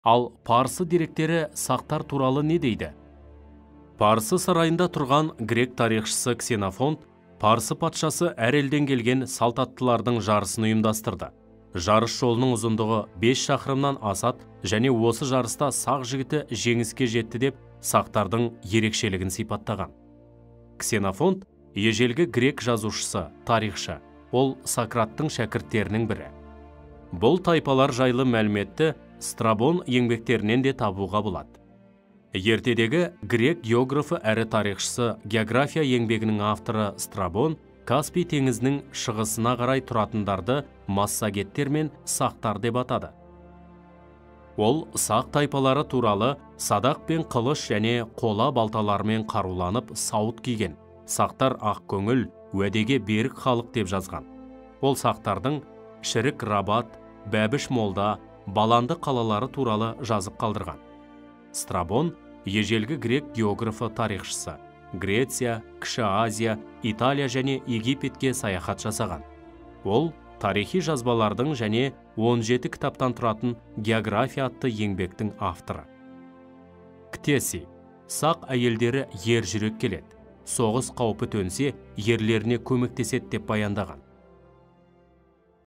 Ал парсы деректері сақтар туралы не дейді? Парсы сарайында тұрған грек тарихшысы Ксенофонт парсы патшасы әр елден келген салт аттылардың жарысын ұйымдастырды. Жарыс жолының ұзындығы 5 шақырымнан асады және осы жарыста сақ жігіті жеңіске жетті деп сақтардың ерекшелігін сипаттаған. Ксенофонт ежелгі грек жазушысы, тарихшы. Ол Сократтың шәкірттерінің бірі. Бұл тайпалар жайлы мәліметті Страбон еңбектерінен де табуға болады. Ертедегі грек географы әрі тарихшысы, география еңбегінің авторы Страбон Каспий теңізінің шығысына қарай тұратындарды массагеттер мен сақтар деп атады. Ол сақ тайпалары туралы садақ пен қылыш және қола балталармен қаруланып сауыт киген. Сақтар ақ көңіл, уәдеге берік халық деп жазған. Ол сақтардың Шірік Рабат, Бәбіш Молда, Баланды қалалары туралы жазып қалдырған. Страбон ежелгі грек географы, тарихшысы. Греция, Кіші Азия, Италия және Египетке саяхат жасаған. Ол тарихи жазбалардың және 17 кітаптан тұратын география атты еңбектің авторы. Ктеси сақ әйелдері ер жүрек келеді. Соғыс қаупі төнсе, ерлеріне көмектеседі деп баяндаған.